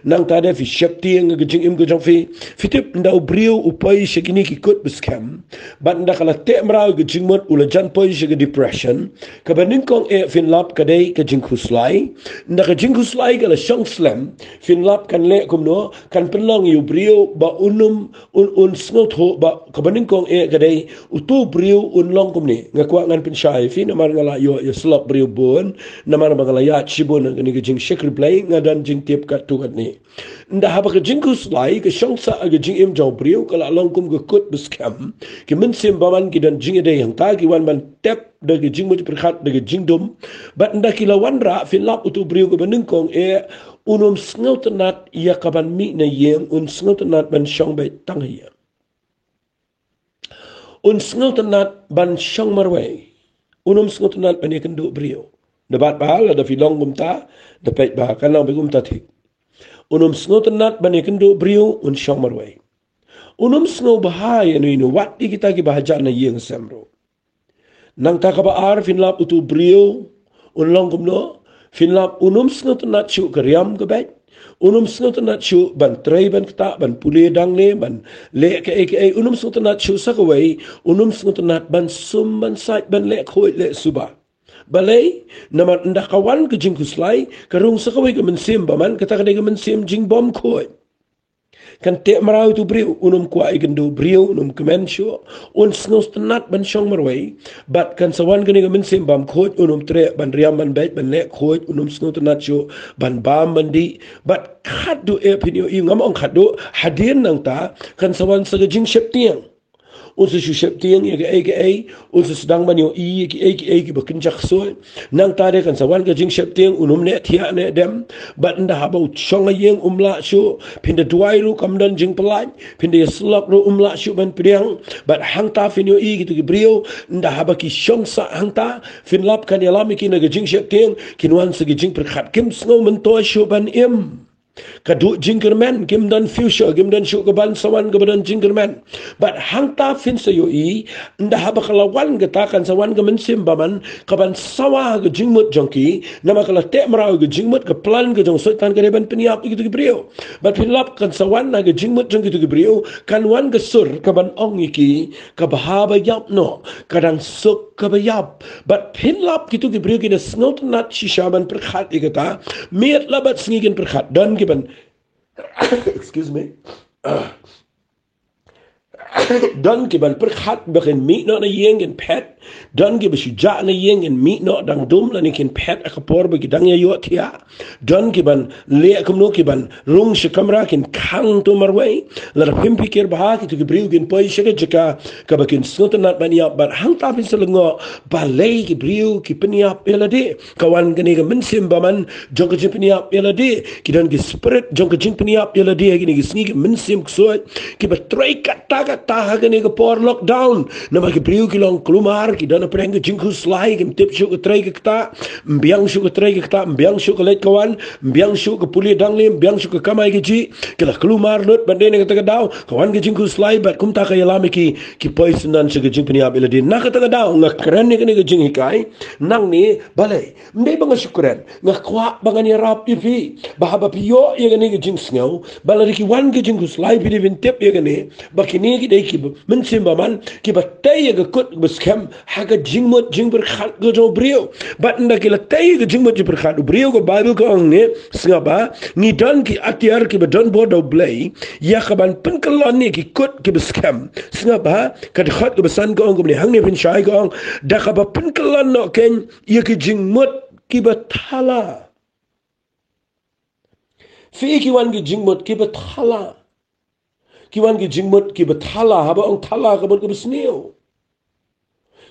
Nangta de phi sheptieng ha ka jingim ka jong phi. Phi tip, ynda u briew u poi sha kine ki kut ba skhem, bad ynda ka la teh mraw ïa ka jingmut, u la jan poi sha ka depression. Kaba nyngkong eh phin lap ka dei ka jingkhuslai. Ynda ka jingkhuslai ka la shong slem, phin lap kan leh kumno, kan pynlong ïa u briew ba un ym, un, un sngewthuh ba kaba nyngkong eh ka dei uto u briew un long kumne. Nga kwah ngan pynshai ïa phi namar nga la ïoh ïa slok briew bun, namar ba nga la ïaid shibun ha kane ka jingshakri Blei, nga don jingtip katto katne. Ynda haba ka jingkhuslai ka shong sah ha ka jingim jong u briew, ka la long kum ka kut ba skhem. Ki mynsiem bymman ki don jingïadei hangta, ki wan ban tep da ka jingmut jingpyrkhat, da ka jingdum. Bad ynda ki la wanrah, phin lap uto u briew kaba nyngkong eh un ym sngewtynnat ïa ka ban mih na ïing, un sngewtynnat ban shong beit tang ha ïing. Un sngewtynnat ban shong marwei. Un ym sngewtynnat ban ïakynduh briew. Da bat ba lada phi long kumta, da peit ba kan long beit kumta thik. Un ym sngewtynnat ban ïakynduh briew, un shong marwei. Un ym sngew bha ïa ino ino, wat ïa kita kiba hajan na ïing sem ruh. Nangta kaba ar, phin lap uto u briew un long kumno? Phin lap un ym sngewtynnat shuh ka riam ka beit. Un ym sngewtynnat shuh ban trei ban ktah, ban pule dangle, ban leh kaei kaei. Un ym sngewtynnat shuh sa kawei, un ym sngewtynnat ban sum ban sait, ban leh khuid leh suba. Balei? Namar ynda ka wan ka jingkhuslai, ka rung sa kawei ka mynsiem bymman, kata ka dei ka mynsiem jingbymkhuid. Kan teh mraw ïa utu u briew, un ym kwah ïakynduh briew, un ym kmen shuh, un sngewtynnat ban shong marwei. Bad kan sa wan kane ka mynsiem bymkhuid, un ym treh ban riam ban beit, ban leh khuid, un ym sngewtynnat shuh ban bam ban dih. Bad khatduh eh phin ïohi, ngam ong khatduh, hadien nangta kan sa wan sa ka jingsheptieng. Un sa shu sheptieng ïa kaei kaei, un sa sdang ban ïohi ïa kiei kiei kiba kynja ksuid. Nangta de kan sa wan ka jingsheptieng, un ym neh thiah neh dem. Bad ynda haba u shong ha ïing um lah shuh, phin da duwai ruh kam don jingpyllait, phin da ïasyllok ruh um lah shuh ban pdiang. Bad hangta phin ïohi kito ki briew, ynda haba ki shong sah hangta, phin lap kan ïalam ïa ki na ka jingsheptieng, kin wan sa ka jingpyrkhat, kim sngew myntoi shuh ban im. Ka duh jingkyrmen, kim don future, kim don shuh ka ban sa wan kaba don jingkyrmen. Bad hangta phin sa ïohi, ynda haba ka la wan kata, kan sa wan ka mynsiem bymman, kaban sawa ha ka jingmut jong ki, namar ka la teh mraw ïa ka jingmut, ka plan ka jong u Soitan ka dei ban pynïap ïa kito ki briew. Bad phin lap kan sa wan ha ka jingmut jong kito ki briew, kan wan ka sur kaban ong ïa ki, ka bha ba ïap noh, ka dang suk kaba ïap. Bad phin lap kito ki briew ki da sngewtynnat shisha ban pyrkhat ïa kata. Miet la bad sngi kin pyrkhat, don ki ban excuse me. Don ki ban pyrkhat ba kin mih noh na ïing kin phet. Don kiba shu jah na ïing kin mih noh dang dum lane kin phet ha ka por ba ki dang ïa ïohthiah. Don ki ban leh kumno, ki ban rung sha kamra, kin khang to marwei. Lada phim pyrkhat bha, kito ki briew kin poi sha ka jaka kaba kin sngewtynnat ban ïap. Bad hangta phin sa lyngngoh balei ki briew ki pynïap ïa lade. Ka wan kane ka mynsiem bymman jong ka jingpynïap ïa lade. Ki don ki spirit jong ka jingpynïap ïa lade ha kine ki sngi, ki mynsiem ksuid kiba trei katta katta ha kane ka por lockdown. Namar ki briew ki long kulmar, ki don hapdeng ka jingkhuslai, kim tip shuh ka trei ka ktah, ym biang shuh ka trei ka ktah, ym biang shuh ka leit ka wan, ym biang shuh ka pule dang leh, ym biang shuh ka kamai kajih. Ki la kulmar lut, bad dei na kata ka daw ka wan ka jingkhuslai, bad kumta ka ïalam ïa ki, ki poi syndon sha ka jingpynïap ïa lade. Na kata ka daw nga kren ïa kane ka jinghikai nangne, balei? Ym dei ba nga shu kren, nga kwah ba ngan ïarap ïa phi, ba haba phi ïoh ïa kane ka jingsngew ba lada ki wan ka jingkhuslai, phi dei ban tip ïa kane, ba kine ki dei ki mynsiem bymman kiba tei ïa ka kut ba skhem ha ka jingmut jingpyrkhat ka jong u briew. Bad ynda ki la tei ïa ka jingmut jingpyrkhat u briew, ka Baibl ka ong ne, sngap ba ngi don ki atiar kiba don bor da U Blei ïa ka ban pynkyllon ïa ki kut kiba skhem. Sngap ba ka dkhot kaba san ka ong kumne, hangne phin shai, ka ong, da kaba pynkyllon noh kein ïa ki jingmut kiba thala. Phi i, ki wan ki jingmut kiba thala. Ki wan ki jingmut kiba thala, haba ong thala ka mut kaba sniew.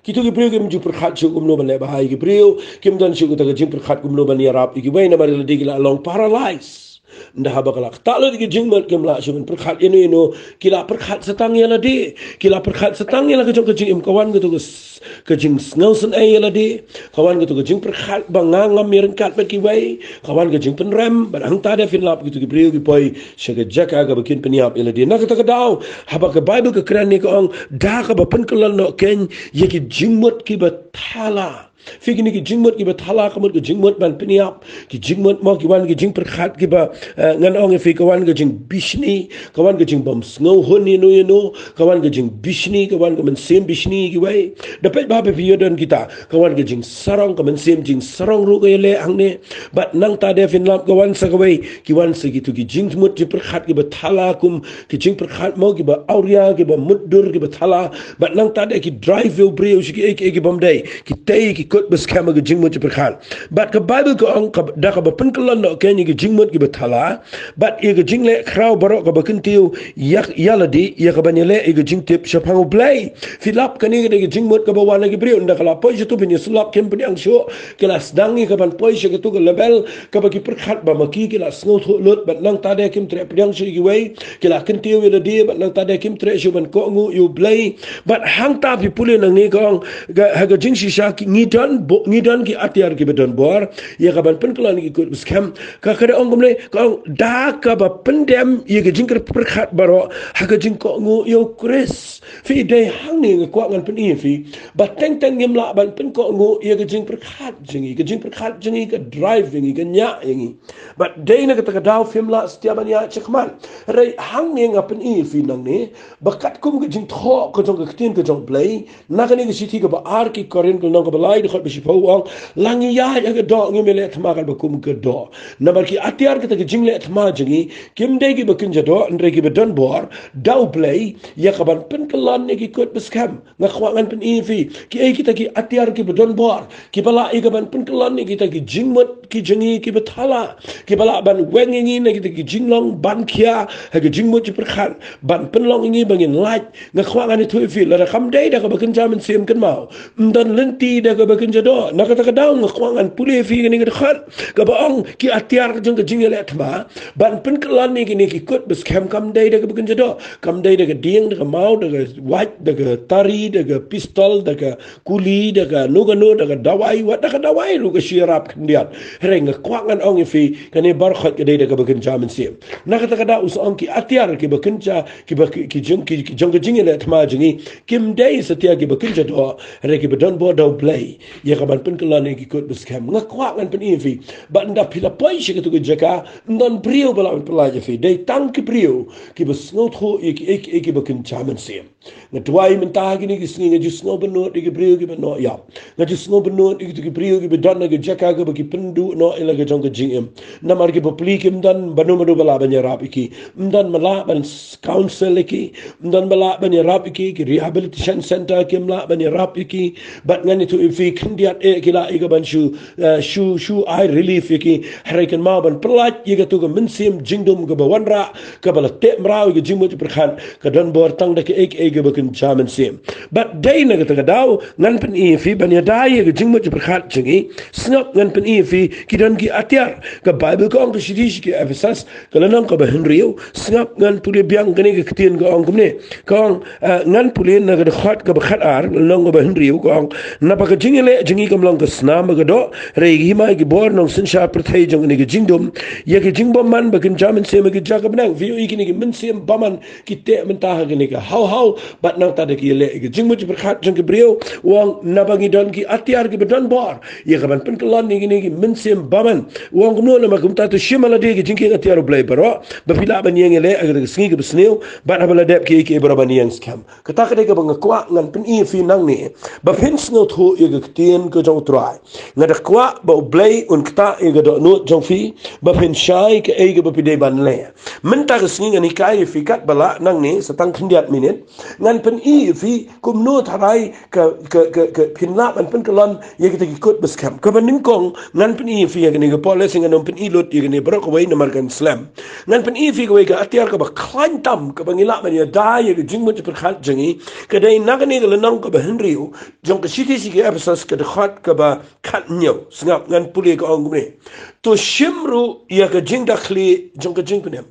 Kito ki briew kim ju pyrkhat shuh kumno ban leh bha ïa ki briew, kim don shuh kata ka jingpyrkhat kumno ban ïarap ïa kiwei, namar ïa lade ki la long paralyze. Ynda haba ka la ktah lut ïa ki jingmut, kim lah shuh ban pyrkhat ïano ïano, ki la pyrkhat sa tang ïa lade, ki la pyrkhat sa tang ïa la ka jong ka jingim, ka wan kato ka s-, ka jingsngew sngewsynei ïa lade, ka wan kato ka jingpyrkhat ba nga ngam ïaryngkat bad kiwei, ka wan ka jingpynrem. Bad hangta de phin lap kito ki briew ki poi sha ka jaka kaba kin pynïap ïa lade. Na kata ka daw, haba ka Baibl ka kren ne, ka ong, da kaba pynkyllon noh kein ïa ki jingmut kiba thala. Phi, kine ki jingmut kiba thala ka mut ka jingmut ban pynïap. Ki jingmut mo, ki wan ki jingpyrkhat kiba, eh, ngan ong ïa phi, ka wan ka jingbishni, ka wan ka jingbymsngewhun ïano ïano, ka wan ka jingbishni, ka wan ka mynsiem bishni ïa kiwei. Da peit bha phi ïoh don kita, ka wan ka jingsarong, ka mynsiem jingsarong ruh ka ïaleh hangne. Bad nangta de phin lap ka wan sa kawei, ki wan sa kito ki jingmut jingpyrkhat kiba thala, kum ki jingpyrkhat mo kiba awria, kiba mutdur, kiba thala. Bad nangta de ki drive ïa u briew sha kiei kiei kibym dei, ki tei ki kut ba skhem ha ka jingmut jingpyrkhat. Bad ka Baibl ka ong, ka, da kaba pynkyllon noh kein ïa ki jingmut kiba thala, bad ïa ka jingleh khraw baroh kaba kyntiew ïa, ïa lade, ïa ka ban ïaleh ïa ka jingtip shaphang U Blei. Phi lap, kane ka dei ka jingmut kaba wan na ki briew, ynda ka la poi sha tu, phin ïa sylap, kim pdiang shuh, ki la sdang ïa ka ban poi sha katu ka level kaba ki pyrkhat ba ma ki ki la sngewthuh lut, bad nangta de kim treh pdiang shuh ïa kiwei, ki la kyntiew ïa lade, bad nangta de kim treh shuh ban kohnguh ïa U Blei. Bad hangta phi pule nangne, ka ong, ka, ha ka jingshisha ki, ngi don bo-, ngi don ki atiar kiba don bor ïa ka ban pynkyllon ïa ki kut ba skhem. Ka, ka da ong kumne, ka ong, da kaba pyndem ïa ka jingpyrkhat baroh ha ka jingkohnguh ïa U Khrist. Phi, dei hangne nga kwah ngan pyni ïa phi ba teng teng ngim lah ban pynkohnguh ïa ka jingpyrkhat jong ngi. Ka jingpyrkhat jong ngi ka drive ïa ngi, ka ñiah ïa ngi. Bad dei na kata ka daw phim lah satia ban ïaid shakhmat. Hynrei hangne nga pyni ïa phi nangne ba katkum ka jingthoh ka jong ka ktien ka jong U Blei, na kane ka shithi kaba ar ki Korinth, ka lynnong kaba lai, dkhot ba shiphew, u ong, la ngi ïaid ha ka doh ngim ïaleh thma katba kum ka doh. Namar ki atiar kata ka jingleh thma jong ngi kim dei kiba kynja doh, hynrei kiba don bor da U Blei ïa ka ban pynkyllon ïa ki kut ba skhem. Nga kwah ngan pyni ïa phi, kiei kita ki atiar kiba don bor kiba lah ïa ka ban pynkyllon ïa kita ki jingmut ki jong ngi kiba thala, kiba lah ban weng ïa ngi na kita ki jinglong ban khia ha ki jingmut jingpyrkhat, ban pynlong ïa ngi ba ngin lait. Nga kwah ngan ïathuh ïa phi, lada kam dei da kaba kynja mynsiem, kynmaw, ym don lynti da kaba kynja doh. Na kata ka daw nga kwah ngan pule ïa phi kane ka dkhot kaba ong ki atiar jong ka jingïaleh thma ban pynkyllon ïa kine ki kut ba skhem kam dei da kaba kynja doh. Kam dei da ka dieng, da ka maw, da ka wait, da ka tari, da ka pistol, da ka kuli, da kano kano, da ka dawai, wat da ka dawai ruh ka shu ïarap khyndiat. Hynrei nga kwah ngan ong ïa phi, kane baroh ka dei da kaba kynja mynsiem. Na kata ka daw u sa ong ki atiar kiba kynja, kiba ki, ki jong, ki, ki jong ka jingïaleh thma jong ngi kim dei satia kiba kynja doh, hynrei kiba don bor da U Blei ïa ka ban pynkyllon ïa ki kut ba skhem. Nga kwah ngan pyni ïa phi ba ynda phi la poi sha katu ka jaka, ym don briew ba lah ban pynlait ïa phi. Dei tang ki briew kiba sngewthuh ïa kiei kiei kiba kynja mynsiem. Nga duwai mynta ha kine ki sngi, nga ju sngew bynnud ïa ki briew kiba noh ïap. Nga ju sngew bynnud ïa ki briew kiba don ha ka jaka kaba ki pynduh noh ïa la ka jong ka jingim. Namar ki bapli kim don bynta bynta ba lah ban ïarap ïa ki. Ym don ba lah ban s-, counsel ïa ki. Ym don ba lah ban ïarap ïa ki. Ki rehabilitation center kim lah ban ïarap ïa ki. Bad ngan ïathuh ïa phi khyndiat eh ki lah ïa ka ban shu, eh, shu, shu ai relief ïa ki. Hynrei kynmaw, ban pynlait ïa katu ka mynsiem jingdum kaba wanrah, kaba la teh mraw ïa ka jingmut jingpyrkhat, ka don bor tang da kaei kaei kaba kynja mynsiem. Bad dei na kata ka daw ngan pyni ïa phi ban ïada ïa ka jingmut jingpyrkhat jong ngi. Sngap, ngan pyni ïa phi ki don ki atiar. Ka Baibl ka ong, ka shithi sha ki Ephesus, ka lynnong kaba hynriew. Sngap, ngan pule biang kane ka ktien ka ong kumne. Ka ong, eh, ngan pule na ka dkhot kaba khatar, lynnong kaba hynriew, ka ong, naba ka jingïaleh jong ngi kam long ka snam bad ka doh, hynrei ïa ka hima ki bor nongsynshar pyrthei jong kane ka jingdum, ïa ka jingbymman ba kynja mynsiem ha ka jaka bneng. Phi ïohi kine ki mynsiem bymman ki teh mynta ha kane ka haw haw, bad nangta da ki ïaleh ïa ka jingmut jingpyrkhat jong ki briew. U ong, naba ngi don ki atiar kiba don bor ïa ka ban pynkyllon ïa kine ki mynsiem bymman. U ong kumno? Namar kumta to shim ha lade ka jingkieng atiar U Blei baroh, ba phi lah ban ïeng ïaleh ha kata ka sngi kaba sniew, bad haba la dep kiei kiei baroh ban ïeng skhem. Kata ka dei kaba nga kwah ngan pyni ïa phi nangne, ba phin sngewthuh ïa ka ktien ka jong U Trai. Nga da kwah ba U Blei un ktah ïa ka dohnud jong phi, ba phin shai kaei kaba phi dei ban leh. Mynta ka sngi ngan hikai ïa phi katba lah nangne, sa tang khyndiat minit. Ngan pyni ïa phi kumno tharai ka, ka, ka, ka phin lah ban pynkyllon ïa kita ki kut ba skhem. Kaba nyngkong, ngan pyni ïa phi ïa kane ka por, lehse ngan ym pyni lut ïa kane baroh kawei namar kan slem. Ngan pyni ïa phi kawei ka atiar kaba khlaiñ tam, kaba ngi lah ban ïada ïa ka jingmut jingpyrkhat jong ngi. Ka dei na kane ka lynnong kaba hynriew jong ka shithi sha ki Ephesus, ka dkhot kaba khathynñiew. Sngap, ngan pule, ka ong kumne. To shim ruh ïa ka jingdakhlieh jong ka jingpynim,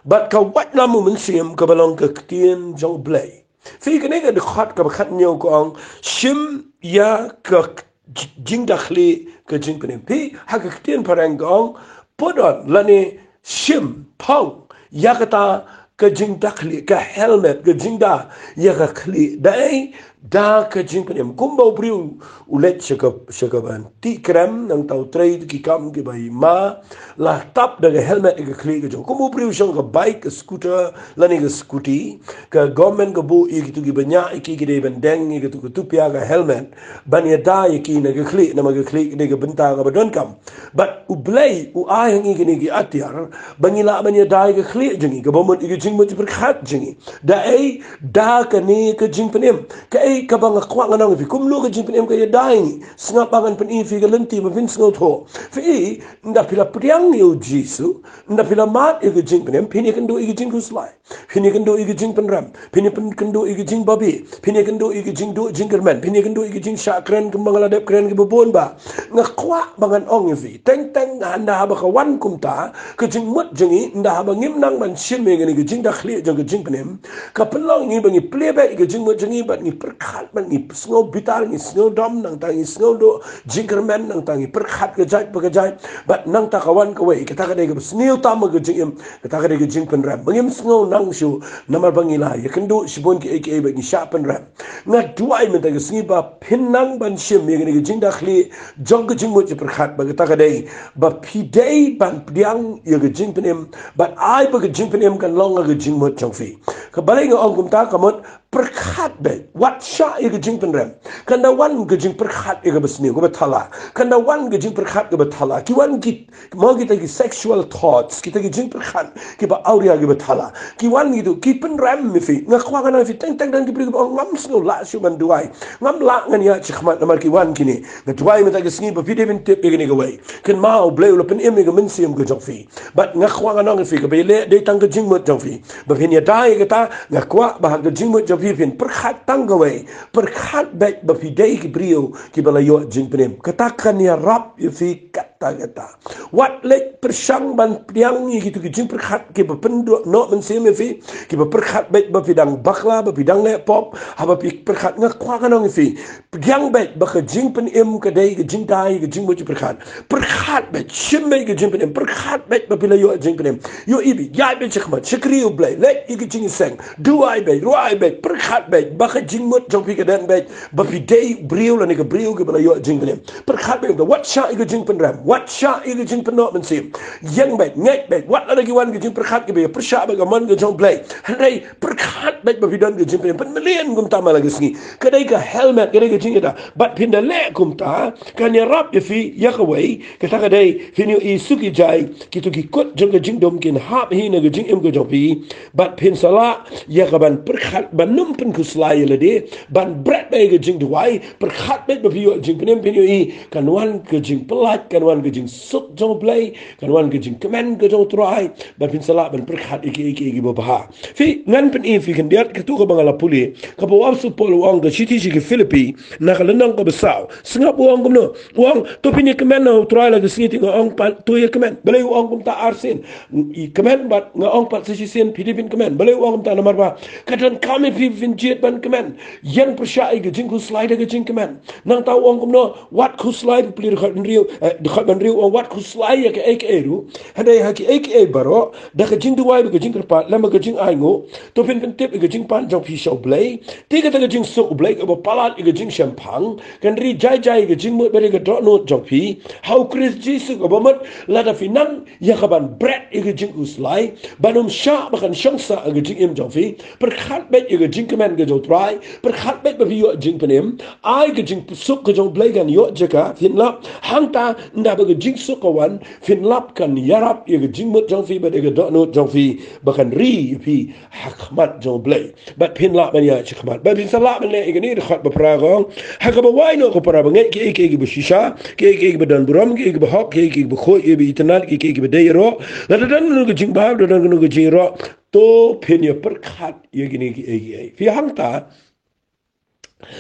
bad ka waitlam U Mynsiem kaba long ka ktien jong U Blei. Phi, kane ka dkhot kaba khathynñiew ka ong, shim ïa ka j-, jingdakhlieh ka jingpynim. Phi, ha ka ktien phareng ka ong, put on, lane shim, phong ïa kata ka jingdakhlieh, ka helmet, ka jingda ïa ka khlieh. Da ei? Da ka jingpynim. Kumba u briew u leit sha ka, sha ka ban tih krem, nangta u trei ki kam kiba i ma, la tap da ka helmet ïa ka khlieh ka jong. Kumba u briew shong ka bike, ka scooter, lane ka scooty, ka government ka buh ïa kitu kiba ñiah ïa ki, ki dei ban deng ïa kitu ka tupia, ka helmet, ban ïada ïa ki na ka khlieh, namar ka khlieh ka dei ka bynta kaba donkam. Bad U Blei u ai ha ngi kine ki atiar ba ngi lah ban ïada ïa ka khlieh jong ngi, kaba mut ïa ka jingmut jingpyrkhat jong ngi. Da ei? Da kane ka jingpynim. Kaei kaba nga kwah ngan ong ïa phi, kumno ka jingpynim ka ïada ïa ngi? Sngap, ba ngan pyni ïa phi ka lynti ba phin sngewthuh. Phi, ynda phi la pdiang ïa U Jisu, ynda phi la mad ïa ka jingpynim, phin ïakynduh ïa ka jingkhuslai, phin ïakynduh ïa ka jingpynrem, phin ïakynduh ïa ka jingbabe, phin ïakynduh ïa ka jingduh jingkyrmen, phin ïakynduh ïa ka jingshah kren kumba nga la dep kren kiba bun ba. Nga kwah ba ngan ong ïa phi, teng teng ynda haba ka wan kumta, ka jingmut jong ngi, ynda haba ngim nang ban shim ïa kane ka jingdakhlieh jong ka jingpynim, ka pynlong ïa ngi ba ngi plie beit ïa ka jingmut jong ngi bad ngi pyr pyrkhat, ban ngi sngew bitar, ngi sngew dom, nangta ngi sngew duh jingkyrmen, nangta ngi pyrkhat ka jait pa ka jait. Bad nangta ka wan kawei, kata ka dei kaba sniew tam ha ka jingim, kata ka dei ka jingpynrem. Ba ngim sngew nang shuh, namar ba ngi la ïakynduh shibun kiei kiei ba ngi shah pynrem. Nga duwai mynta ka sngi ba phin nang ban shim ïa kane ka jingdakhlieh jong ka jingmut jingpyrkhat, ba kata ka dei ba phi dei ban pdiang ïa ka jingpynim, bad ai ba ka jingpynim kan long ha ka jingmut jong phi. Ka balei nga ong kumta? Ka mut, pyrkhat beit, wat shah ïa ka jingpynrem. Kan da wan ka jingpyrkhat ïa kaba sniew, kaba thala. Kan da wan ka jingpyrkhat kaba thala. Ki wan ki, mo, kita ki sexual thoughts, kita ki jingpyrkhat kiba awria, kiba thala. Ki wan kitu, ki pynrem ïa phi. Nga kwah ngan ong ïa phi, teng teng don ki briew kiba ong, ngam sngew lah shuh ban duwai, ngam lah ngan ïaid shakhmat namar ki wan kine. Nga duwai mynta ka sngi ba phi dei ban tip ïa kane kawei. Kynmaw, U Blei u la pynim ïa ka mynsiem ka jong phi. Bad nga kwah ngan ong ïa phi, kaba ïaleh dei tang ka jingmut jong phi. Ba phin ïada ïa kata, nga kwah ba ha ka jingmut jong phi phin pyrkhat tang kawei. Pyrkhat beit ba phi dei ki briew kiba la ïoh jingpynim. Kata kan ïarap ïa phi katta katta. Wat leit pyrshang ban pdiang ïa kitu ki jingpyrkhat kiba pynduh noh mynsiem ïa phi, kiba pyrkhat beit ba phi dang bakla, ba phi dang leh pop. Haba phi pyrkhat, nga kwah ngan ong ïa phi, pdiang beit ba ka jingpynim ka dei ka jingdei ka jingmut jingpyrkhat. Pyrkhat beit, shim beit ka jingpynim, pyrkhat beit ba phi la ïoh jingpynim. Ïohi beit, ïaid beit shakhmat, shakri U Blei, leit ïa ka jingïaseng, duwai beit, rwai beit, pyrkhat beit ba ka jingmut jong phi ka don beit, ba phi dei briew lane ka briew kaba la ïoh jingpynim. Pyrkhat beit, wat shah ïa ka jingpynrem, wat shah ïa ka jingpynnoh mynsiem. Ïeng beit, ngeit beit, wat lada ki wan ki jingpyrkhat kiba ïapyrshah bad ka mon ka jong U Blei. Hynrei pyrkhat beit ba phi don ka jingpynim. Pynmlien kumta man la ka sngi. Ka dei ka helmet, ka dei ka jingïada. Bad phin da leh kumta, kan ïarap ïa phi ïa kawei, kata ka dei, phin ïohi suk ïa jai, kitu ki kut jong ka jingdum kin hap hi na ka jingim ka jong phi. Bad phin sa lah ïa ka ban pyrkhat, ban ym pynkhuslai ïa lade, ban bret beit ïa ka jingduwai, pyrkhat beit ba phi ïoh jingpynim, phin ïohi kan wan ka jingpyllait, kan wan ka jingsuk jong U Blei, kan wan ka jingkmen ka jong U Trai. Bad phin sa lah ban pyrkhat ïa kiei kiei kiba bha. Phi, ngan pyni ïa phi khyndiat, katu kaba nga la pule, kaba u apostol Paul u ong ka shithi sha ki Philippi, na ka lynnong kaba saw. Sngap u ong kumno? U ong, to phin ïakmen ha U Trai la ka sngi, te nga ong pat, to ïakmen. Balei u ong kumta arsien? Ïakmen bad nga ong pat sa shisien, phi dei phin kmen. Balei u ong kumta? Namar ba ka donkam ïa phi phin jied ban kmen. Ïeng pyrshah ïa ka jingkhuslai da ka jingkmen. Nangta u ong kumno? Wat khuslai, Philippi dkhot hynriew, eh, dkhot hynriew u ong, wat khuslai ïa kiei kiei ruh. Hynrei ha kiei kiei baroh, da ka jingduwai bad ka jingkyrpad lem bad ka jingainguh, to phin pyntip ïa ka jingpan jong phi sha U Blei. Te kata ka jingsuk U Blei kaba palat ïa ka jingshemphang, kan ri jai jai ïa ka jingmut bad ïa ka dohnud jong phi ha U Khrist Jisu. Kaba mut lada phi nang ïa ka ban bret ïa ka jingkhuslai, ban ym shah ba kan shong sah ha ka jingim jong phi. Pyrkhat beit ïa ka jingkmen ka jong U Trai. Pyrkhat beit ba phi ïoh jingpynim. Ai ka jingsuk ka jong U Blei kan ïoh jaka, phin lap. Hangta ynda ba ka jingsuk ka wan, phin lap kan ïarap ïa ka jingmut jong phi bad ïa ka dohnud jong phi, ba kan ri ïa phi ha khmat jong U Blei. Bad phin lah ban ïaid shakhmat. Bad phin sa lah ban leh ïa kane, dkhot ba phra ka ong, ha kaba wai noh ka para bangeit, kiei kiei kiba shisha, kiei kiei kiba don burom, kiei kiba hok, kiei kiei kiba khuid, kiei kiba itynnad, kiei kiei kiba dei ïaroh, lada don kano ka jingbha, lada don kano ka jingïaroh, to phin ïa pyrkhat ïa kine kiei kiei. Phi, hangta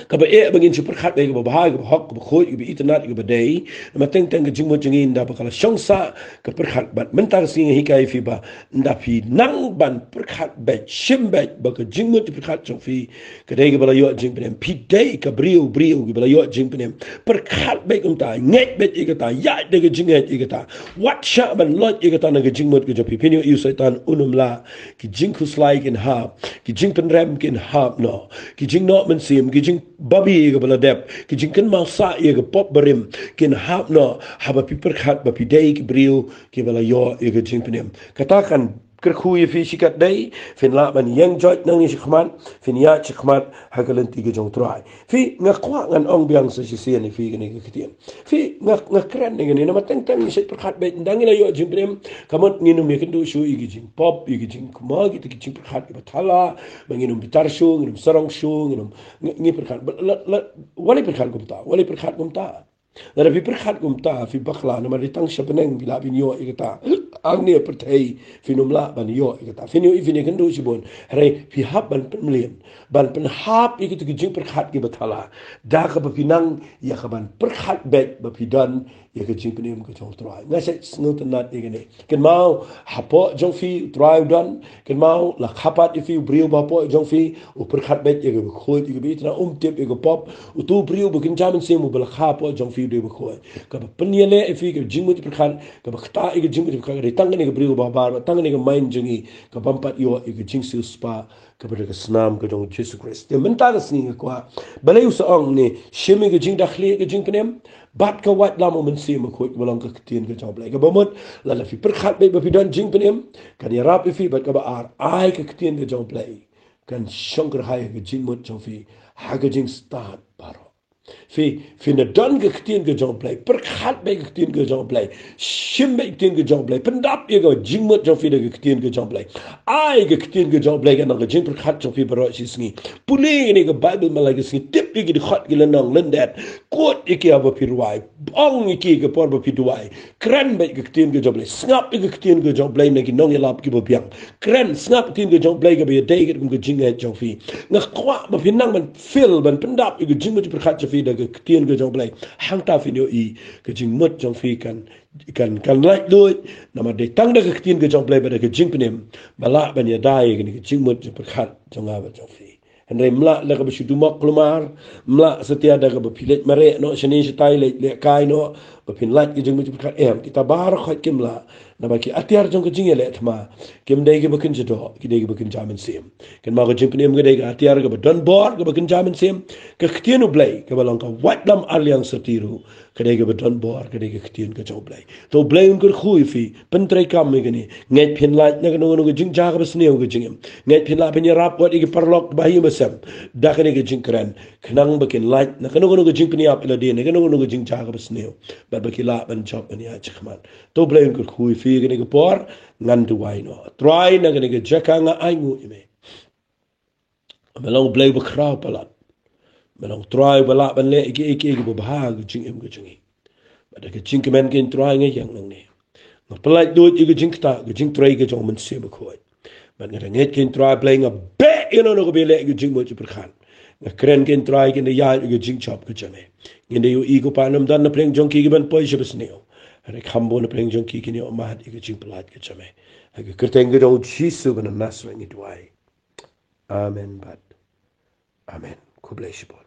kaba eh ba ngin shu pyrkhat ïa kaba bha, kaba hok, kaba khuid, kaba itynnad, kaba dei. Namar teng teng ka jingmut jong ngi ynda ba ka la shong sah ka pyrkhat. Bad mynta ka sngi nga hikai ïa phi ba ynda phi nang ban pyrkhat beit, shim beit ba ka jingmut jingpyrkhat jong phi ka dei kaba la ïoh jingpynim. Phi dei ka briew, briew kaba la ïoh jingpynim. Pyrkhat beit kumta, ngeit beit ïa kata, ïaid da ka jingngeit ïa kata. Wat shah ban loit ïa kata na ka jingmut ka jong phi. Phin ïohi u Soitan un ym lah. Ki jingkhuslai kin hap, ki jingpynrem kin hap noh, ki jingnoh mynsiem, ki jingbabe ïa kaba la dep, ki jingkynmaw sah ïa ka pop barim kin hap noh, haba phi pyrkhat ba phi dei ki briew kiba la ïoh ïa ka jingpynim. Kata kan kyrkhu ïa phi shikatdei, phin lah ban ïeng joit nangne shakhmat, phin ïaid shakhmat ha ka lynti ka jong U Trai. Phi, nga kwah ngan ong biang sa shisien ïa phi kane ka ktien. Phi, nga, nga kren ïa kane namar teng teng ngi shait pyrkhat beit, ynda ngi la ïoh jingpynim, ka mut ngin ym ïakynduh shuh ïa ki jingpop, ïa ki jingkma, kita ki jingpyrkhat kiba thala, ba ngin ym bitar shuh, ngin ym sarong shuh, ngin ym, ngi, ngi pyrkhat, ba, la, la, wat leit pyrkhat kumta, wat leit pyrkhat kumta. Lada phi pyrkhat kumta, phi bakla, namar dei tang sha bneng phi lah phin ïoh ïa kata. hangne ha pyrthei phin ym lah ban ïoh ïa kata. Phin ïoh, phin ïakynduh shibun. Hynrei phi hap ban pynmlien, ban pynhap ïa kita ki jingpyrkhat kiba thala, da kaba phi nang ïa ka ban pyrkhat beit ba phi don ïa ka jingpynim ka jong U Trai. Nga sa sngewtynnat ïa kane. Kynmaw, hapoh jong phi U Trai u don. Kynmaw, la kha pat ïa phi u briew ba hapoh jong phi u pyrkhat beit ïa kaba khuid, ïa kaba itynnad, um tip ïa ka pop. Utu u briew bakynja mynsiem uba la kha hapoh jong phi u dei uba khuid. Kaba pynïaleh ïa phi ka jingmut jingpyrkhat, kaba ktah ïa ka jingmut jingpyrkhat, ka dei tang kane ka briew ba habar, tang kane ka mind jong ngi, ka bym pat ïoh ïa ka jingsiewspah kaba da ka snam ka jong U Jisu Khrist. Te mynta ka sngi nga kwah, balei u sa ong hangne, shim ïa ka jingdakhlieh ka jingpynim bad ka waitlam u Mynsiem Bakhuid kaba long ka ktien ka jong U Blei. Kaba mut, lada phi pyrkhat beit ba phi don jingpynim, kan ïarap ïa phi. Bad kaba ar, ai ka ktien ka jong U Blei kan shongkyrhai ïa ka jingmut jong phi ha ka jingstad baroh. Phi, phin da don ka ktien ka jong U Blei, pyrkhat beit ka ktien ka jong U Blei, shim beit ka ktien ka jong U Blei, pyndap ïa ka jingmut jong phi da ka ktien ka jong U Blei. Ai ka ktien ka jong U Blei kan long ka jingpyrkhat jong phi baroh shi sngi. Pule ïa kane ka Baibl man la ka sngi, tip ïa ki dkhot ki lynnong lyndet, kut ïa ki haba phi rwai, ong ïa ki ka por ba phi duwai. Kren beit ka ktien ka jong U Blei, sngap ïa ka ktien ka jong U Blei na ki nongïalap kiba biang. Kren, sngap ka ktien ka jong U Blei kaba ïadei katkum ka jingngeit jong phi. Nga kwah ba phin nang ban fill, ban pyndap ïa ka jingmut jingpyrkhat jong phi da ka ktien ka jong U Blei. Hangta phin ïohi ka jingmut jong phi kan, kan, kan laitluid. Namar dei tang da ka ktien ka jong U Blei bad da ka jingpynim ba lah ban ïada ïa kane ka jingmut jingpyrkhat jong nga bad jong phi. Hynrei ym lah da kaba shu dumok khlumar, ym lah satia da kaba phi leit mareh noh shane shatai, leit lehkai noh, ba phin lait ka jingmut jingpyrkhat, em, kita baroh khoit kim lah. Naba ki atiar jong ka jingïaleh thma kim dei kiba kynja doh, ki dei kiba kynja mynsiem. Kynmaw, ka jingpynim ka dei ka atiar kaba don bor, kaba kynja mynsiem. Ka ktien U Blei kaba long ka waitlam arliang syrti ruh, ka dei kaba don bor, ka dei ka ktien ka jong U Blei. To U Blei un kyrkhu ïa phi, pyntreikam ïa kane. Ngeit phin lait na kano kano ka jingjia kaba sniew ka jingim. Ngeit phin lah ban ïarap wat ïa ki paralok ba ha ïing ba sem da kane ka jingkren, khnang ba kin lait na kano kano ka jingpynïap ïa lade, na kano kano ka jingjia kaba sniew, bad ba ki lah ban jop ban ïaid shakhmat. To U Blei un kyrkhu ïa phi kane ka por. Ngan duwai noh. Trai, na kane ka jaka nga ainguh ïa me. Me long U Blei uba khraw palat. Me long U Trai uba lah ban leh ïa kiei kiei kiba bha ha ka jingim ka jong ngi. Bad da ka jingkmen kein Trai nga ïeng nangne, nga pyllait luid ïa ka jingktah, ka jingtrei ka jong U Mynsiem Bakhuid. Bad nga da ngeit kein Trai Blei, nga beh ïa kano kano kaba ïaleh ïa ka jingmut jingpyrkhat. Nga kren kein Trai, kin da ïaid ïa ka jingjop ka jong me. Ngin da ïohi ko Pa, ym don napdeng jong ki kiban poi sha basniew, hynrei kham bun napdeng jong ki kin ïoh mad ïa ka jingpyllait ka jong me. Ha ka kyrteng ka jong U Jisu ba na Nasareth ngi duwai. Amen bad amen. Khublei shibun.